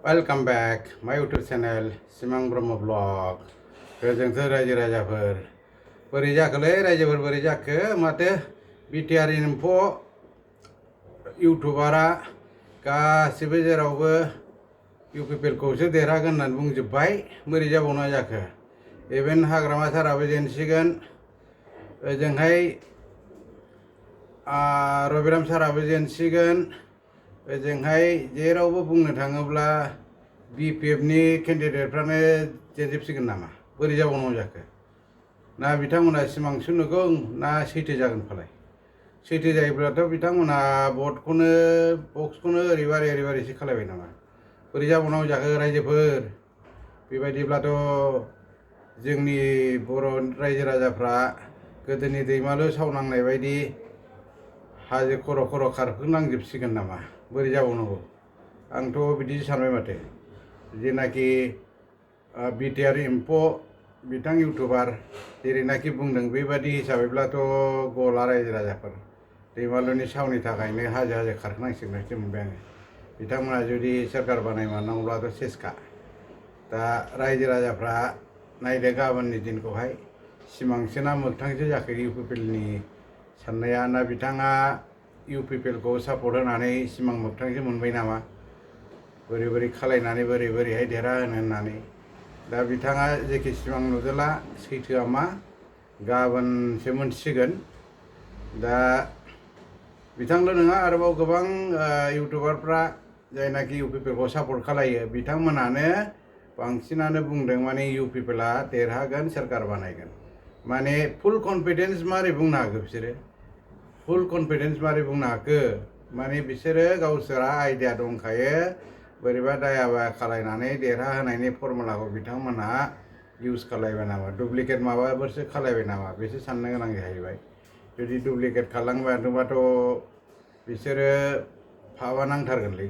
Welcome back my YouTube channel Simang Brahma Vlog. Goजोंथो रायजो राजाफोर बोरै जाखोलै रायजोफोर बोरै जाखो माथो बिटिआर इनफ' इउटुबारा गासिबो जेरावबो इउपिपिएलखौसो देरहागोन होननानै बुंजोब्बाय बोरै जाबावना जाखो इभेन हाग्रामा साराबो जेनसिगोन ओजोंहाय रबिराम साराबो जेनसिगोन ओजोंहाय जेरावबो बुंनो थाङोब्ला बिपिएफनि केन्डिडेटफ्रानो जेनजोबसिगोन नामा बोरै जाबावनांगौ जाखो ना बिथांमोना सिमांसो नुगौ ना सैथो जागोन फालाय सैथो जायोब्लाथ' बिथांमोना भटखौनो बक्सखौनो ओरैबारैसो खालायबाय नामा बोरै जाबावनांगौ जाखो रायजोफोर बेबायदिब्लाथ' जोंनि बर' रायजो राजाफ्रा गोदोनि दैमालु सावनांनाय बायदि हाजो खर' खर' खारखोनांजोबसिगोन नामा बोरै जाबावनांगौ आंथ' बिदिसो सानबाय माथो जेनाखि बिटिआर इनफ' बिथां इउटुबार जेरैनाखि बुंदों बेबादि हिसाबैब्लाथ' गला रायजो राजाफोर दैमालुनि सावनि थाखायनो हाजो हाजो खारखोनांसिगोनसो मोनबाय आङो बिथांमोना जुदि सोरखार बानायमारनांगौब्लाथ' सेसखा दा रायजो राजाफ्रा नायदो गाबोननि दिनखौहाय सिमांसो ना मोगथांसो जाखो इउपिपिएलनि साननाया ना बिथाङा इउपिपिएलखौ सापर्ट होनानै सिमां मोगथांसो मोनबाय नामा बोरै खालायनानै बोरैहाय देरहाहोनो होननानै दा बिथाङा जेखि सिमां नुदोला सैथोआ मा गाबोनसो मोनसिगोन दा बिथांल' नङा आरोबाव गोबां इउटुबारफ्रा जायनाखि इउपिपिएलखौ सापर्ट खालायो बिथांमोनानो बांसिनानो बुंदों माने इउपिपिएलआ देरहागोन सोरखार बानायगोन माने फुल कनफिडेन्स मारै बुंनो हाखो बिसोरो फुल कनफिडेन्स मारै बुंनो हाखो माने बिसोरो गावसोरा आइडिया दंखायो बोरैबा दायाबा खालायनानै देरहाहोनायनि फर्मुलाखौ बिथांमोनहा इउज खालायबाय नामा डुप्लिकेट माबाफोरसो खालायबाय नामा बेसो साननो गोनां जाहैबाय जुदि डुप्लिकेट खालामबायबाथ' बिसोरो फाबा नांथारगोनलै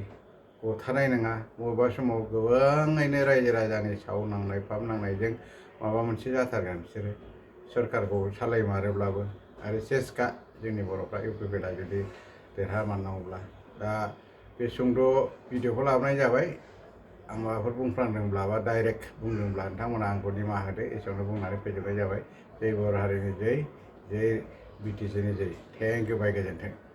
गथानाय नङा बबेबा समाव गोबाङैनो रायजो राजानि साव नांनाय फाब नांनायजों माबा मोनसे जाथारगोन बिसोरो सोरखारखौ सालायमारोब्लाबो आरो सेसखा जोंनि बर'फ्रा इउपिपिएलआ जुदि देरहामारनांगौब्ला दा बे सुंद' भिडिअखौ लाबोनाय जाबाय आं माबाफोर बुंफ्लांदोंब्ला बा डाइरेक्ट बुंदोंब्ला नोंथांमोना आंखौ निमाहा होदो एसेयावनो बुंनानै फोजोबनाय जाबाय जय बर' हारिनि जय बिटिसिनि जय थेंक इउ बाय गोजोन्थों।